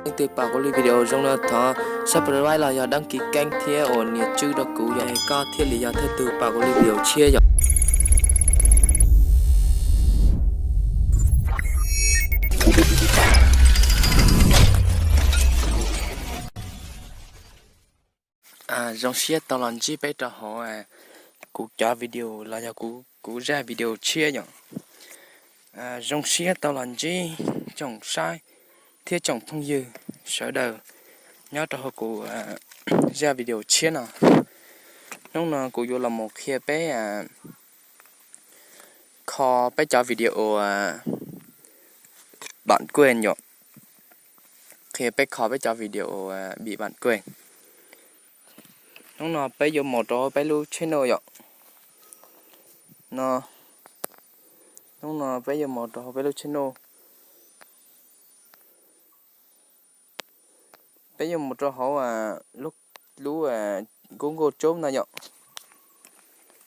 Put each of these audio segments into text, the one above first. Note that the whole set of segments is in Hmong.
Leej twg pom kuv li video zoo no thov subscribe los yog đăng ký kênh thiab ua nias tswb rau kuv yog koj thiaj li yog thawj tug pom kuv li video tshiab yom. Zoo siab tau los ntsib peb rau hauv kuv cov video los yog kuv zaj video tshiab yom. Zoo siab tau los ntsib tsoom saib thiab tsoom phooj ywg sawv daws nyob rau hauv kuv zaj video tshiab no. Hnub no kuv yuav los mus qhia peb kho peb cov video bản quyền yom. Qhia peb kho peb cov video bị bản quyền. Hnub no peb yuav mus rau peb lub channel yom. No, hnub no peb yuav mus rau peb lub channel. Peb yuav mus rau hauv lub Google Chrome no yom.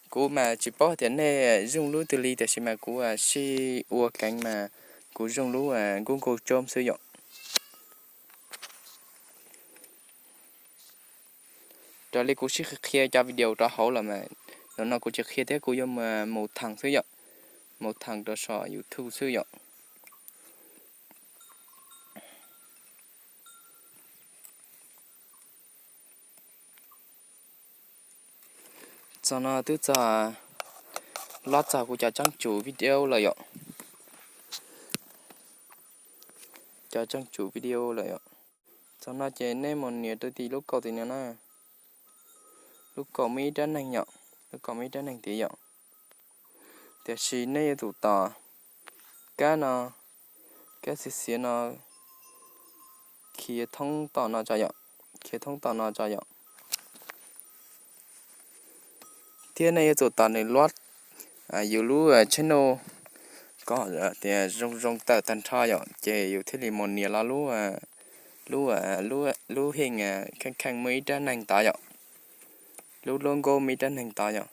Kuv mas tsis paub tias nej zoom lub twg li, tiam sis mas kuv sib ua keev mas kuv zoom lub Google Chrome xwb yom. Raws li kuv sib qhia cov video rau hauv lawm mas, ntawm no kuv tsis qhia thiab, kuv yuav mus thaam xwb yom, mus thaam rau saum YouTube xwb yom. Txog no twb txog, lob txog kuv cov tseeb tsum video lawm yom. Cov tseeb tsum video lawm yom. Txog no ces nej mus nias rau tim lub kaum tim no na. Lub kaum muaj ib rab neeg yom, lub kaum muaj ib rab neeg tid yom. Tiam sis nej yuav tsum tos kab no, kab xiav xiav no, khiav thoob tom no tso yom, khiav thoob tom no tso yom. Thiab nej yuav tsum tos nws load yus lub channel, kom tias zoo zoo tawm tag nrho yom, ces yus thiaj li mus nias los lub, lub, lub heej kheej kheej muaj ib rab neeg tod yom, lub logo muaj ib rab neeg tod yom.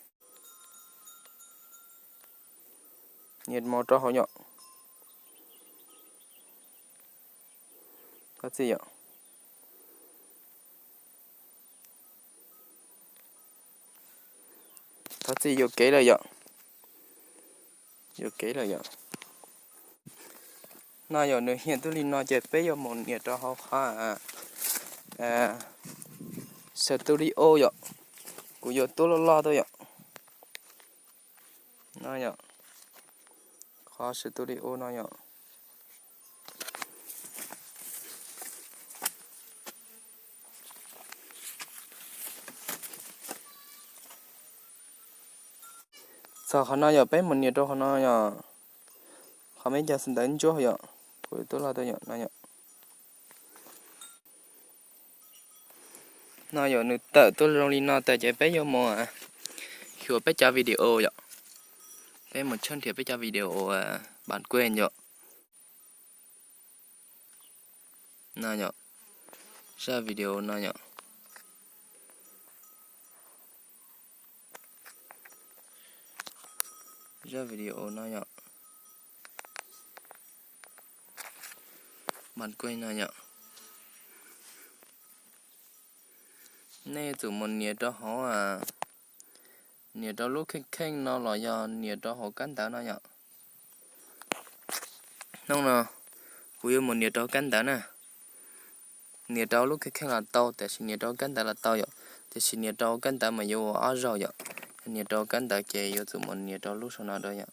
Nias mus rau hauv yom. Thov txim yom. Thov txim yuam kev lawm yom. Yuam kev lawm yom. No yom, nws hiam tuaj li no ces peb yuav mus nias rau hauv qhov Studio yom. Kuv yuav tuab loj loj tuaj yom. No yom, qhov Studio no yom. Txog qhov no yom, peb mus nias rau qhov no yom. Qhov me cov xwm ntawv ntsuab yom, kuv tuaj loj tuaj yom, no yom. No yom, nws tawm tuaj zoo li no tas ces peb yuav mus xyuas peb cov video yom. Peb mus tshawb nrhiav peb cov video bản quyền yom. No yom, zaj video no yom. Zaj video no yom. Bản quyền no yom. Nej yuav tsum mus nias rau hauv, nias rau lub kheej kheej no los yog nias rau hauv kab ntawv no yom. Hnub no kuv yuav mus nias rau kab ntawv na. Nias rau lub kheej kheej los tau, tiam sis nias rau kab ntawv los tau yom. Tiam sis nias rau kab ntawv mas yuav ua ob zaug yom. Nias rau kab ntawv ces yuav tsum mus nias rau lub saum no rau yom.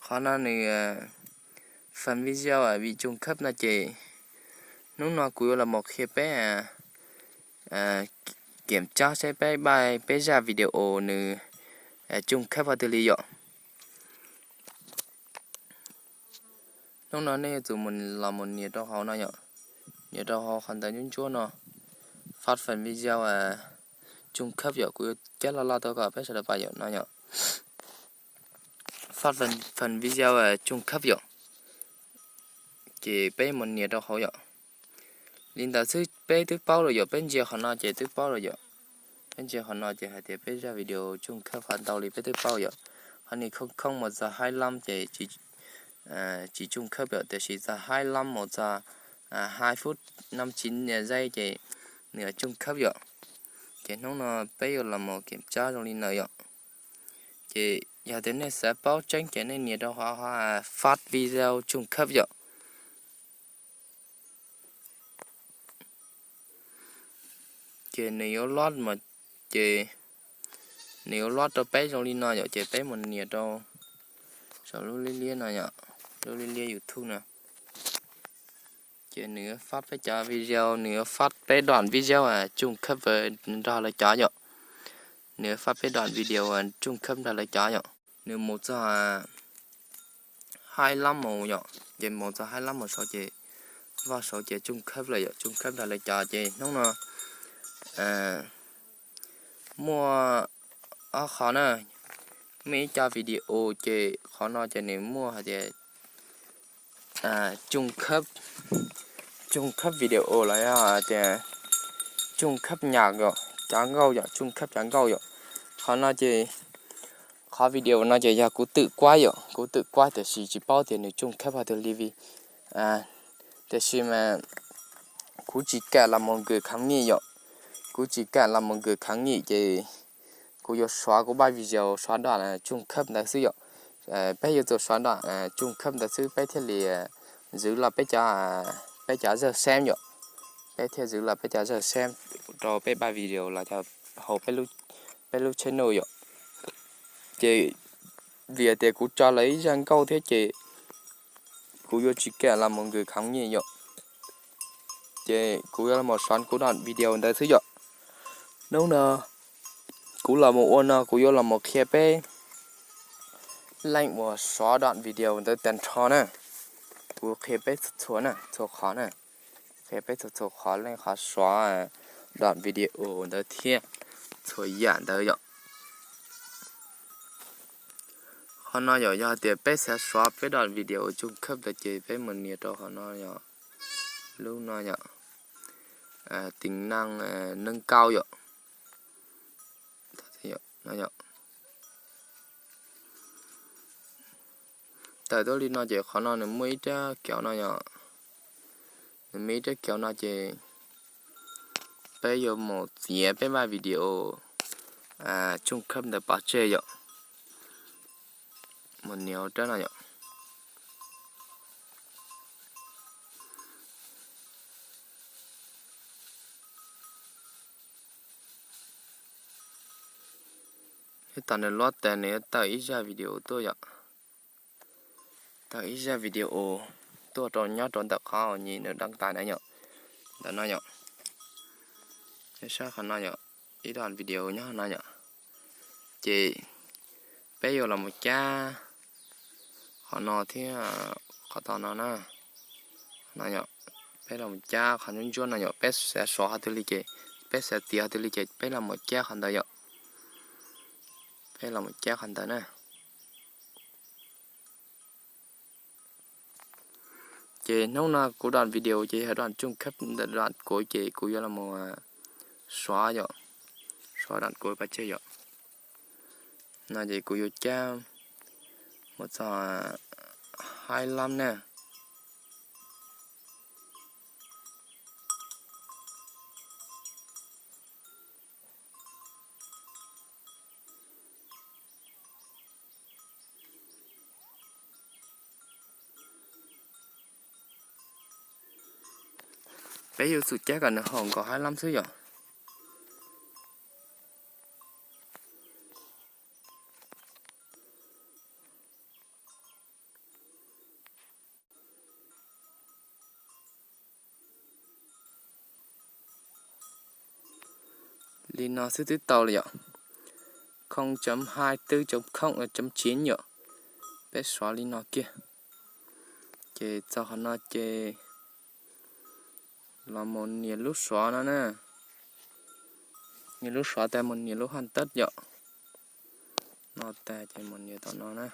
Qhov no nws phần video bị trùng khớp no ces hnub no kuv yuav los mus qhia peb kiểm tra seb peb pab peb zaj video nws trùng khớp hov twg li yom. Hnub no nej yuav tsum los mus nias rau hauv no yom, nias rau hauv qhov ntawv ntsuab ntsuab no, phát phần video trùng khớp yom, kuv yuav cab loj loj tuaj kom peb sawv daws pom yom no yom. Phát phần video trùng khớp yom, ces peb mus nias rau hauv yom. Li ntawd xwb peb twb paub lawm yom, peb ntsia qhov no ces twb paub lawm yom. Ib ntsis qhov no ces hais tias peb zaj video tsooj khawb qhov ntau li peb twb paub yom. Qhov ni khoob khoob mus txog haib lab ces tsis tsooj khawb yom, tiam sis txog haib lab mus txog haib fub nam tsis nias zeb ces nws tsooj khawb yom. Ces hnub no peb yuav los mus kev tsab zoo li ntawd yom. Ces yog tias nej xav paub tseeb ces nej nias rau qhov fab video tsooj khawb yom. Ces nws yuav loj mas, ces nws yuav loj rau peb zoo li no yom, ces peb mus nias rau saum lub liab liab no yom, lub liab liab YouTube no. Ces nws yuav fab peb cov video, nws yuav fab peb đoạn video tsooj khawb nrog lawv cov yom. Nws yuav fab peb đoạn video tsooj khawb nrog lawv cov yom. Nws mus txog haib lab mus yom, ces mus txog haib lab mus saud ces vaj saud ces tsooj khawb lawm yom, tsooj khawb nrog lawv cov. Ces hnub no muaj ob qho na, muaj ib co video ces qhov no ces nws muaj hais tias tsooj khawb, tsooj khawb video los yog tias tsooj khawb nyam yom, cav nkauj yom, tsooj khawb cav nkauj yom. Qhov no ces, qhov video no ces yog kuv twm kuab yom, kuv twm kuab tiam sis tsis paub tias nws tsooj khawb hais tias li vim, tiam sis mas kuv tsis kam los mus nkws kheev nyij yom, kuv tsis kam los mus nkws kheev nyij ces kuv yuav suav kuv pab video suav đoạn tsooj khawb ntawd xwb yom. Peb yuav tsum suav đoạn tsooj khawb ntawd xwb peb thiaj li zwv los peb cov, peb cov zawg xeeb yom, peb thiaj zwv los peb cov zawg xeeb rau peb pab video los hauv peb lub channel yom. Ces vim tias kuv tso lawv ib zaj nkauj thiab ces kuv yuav tsis kam los mus nkws kheev nyij yom. Ces kuv yuav los suav kuv đoạn video ntawd xwb yom. Hnub no kuv los mus ua no kuv yuav los mus qhia peb leej uas suav đoạn video ntawd tag nrho na. Kuv qhia peb txhua na, txhua qhov na, qhia peb txhua txhua qhov leej qhov suav đoạn video ntawd thiab txhua yam ntawd yom. Qhov no yom, yog tias peb xav suav peb đoạn video tsooj khawb ntawd ces peb mus nias rau qhov no yom, lub no yom, tính năng nâng cao yom. Tawm tuaj li no ces qhov no nws muaj ib rab kiv no yom, nws muaj ib rab kiv no ces peb yuav mus txiav peb pab video tsooj khawb ntawd pov tseg yom. Mus nias rab no yom. Tab tom nws load tas nws yuav tawm ib zaj video tuaj yom. Tawm ib zaj video tuaj rau nyob rau ntawm qhov uas nyim nws đăng tải na yom. Ntawm no yom. Nyob sab qhov no yom, ib đoạn video nyob no yom. Ces peb yuav los mus cab qhov no thiab qhov tom no na. No yom, peb los mus cab qhov ntsuab ntsuab no yom, peb xav suav qhov twg li ces, peb xav txiav qhov twg li ces peb los mus cab qhov ntawd yom. Peb los mus cab qhov ntawd na. Ces hnub no kuv đoạn video ces yog đoạn tsooj khawb ntawm đoạn cuối ces kuv yuav los mus suav yom, suav đoạn cuối pov tseg yom. No ces kuv yuav cab mus txog haib lab na. Peb yuav tsum cab kom nws haum nkaus haib lab xwb yom. Li no xwb twb tau li yom. Không chấm hai tư chấm không chấm chín yom. Peb suav li no kiag. Ces txog qhov no ces los mus nias lub suav no na. Nias lub suav tas mus nias lub haj teb yom. No tas ces mus nias tom no na.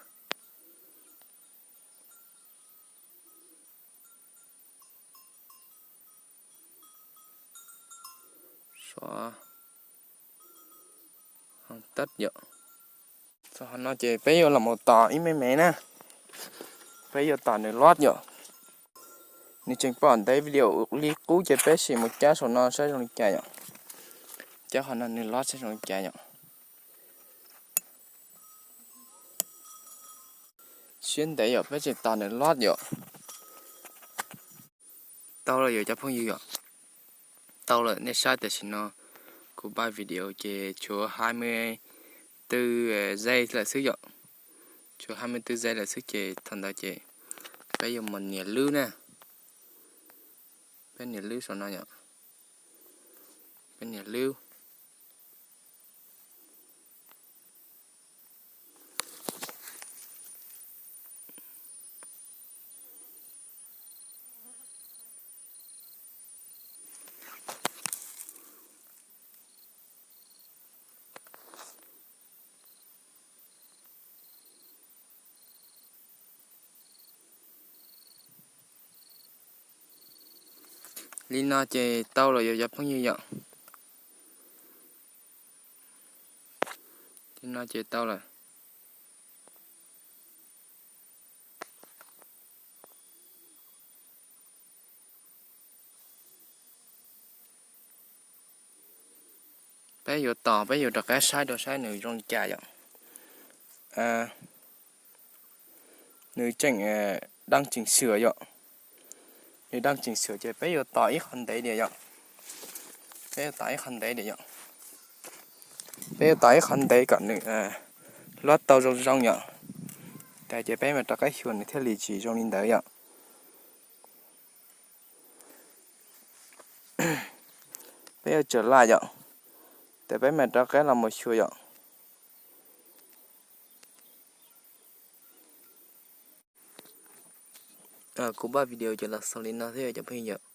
Suav. Tau yom. Txog qhov no ces peb yuav los mus tos ib me me na. Peb yuav tos nws load yom. Nws tseem pom ntev video li qub ces peb sim mus cab saum no saib zoo li cas yom. Cab qhov no nws load saib zoo li cas yom. Siab ntev yom, peb tseem tos nws load yom. Tau lawm yom cov phooj ywg yom. Tau lawm, nej saib tam sim no kuv npaj video ces tshuav hai mươi tư giây lawm xwb yom. Tshuav hai mươi tư giây lawm xwb ces thaum ntawd ces peb yuav mus nias lub na. Peb nias lub saum no yom. Peb nias lub. Li no ces tau lawm yom cov phooj ywg yom. Li no ces tau lawm. Peb yuav tos, peb yuav rov qab saib dua saib nws zoo li cas yom. Nws tseem đang chỉnh sửa yom. Nws đang chỉnh sửa ces peb yuav tos ib qho ntev diam yom. Peb yuav tos ib qho ntev diam yom. Peb yuav tos ib qho ntev kom nws load tau zoo zoo yom. Tas ces peb mam rov qab xyuas nws thiaj li tsis zoo li ntawd yom. Peb yuav tsaws laj yom. Tas peb mam rov qab los mus xyuas yom. Kuv npaj video ces los xaus li no thiab cov phooj ywg.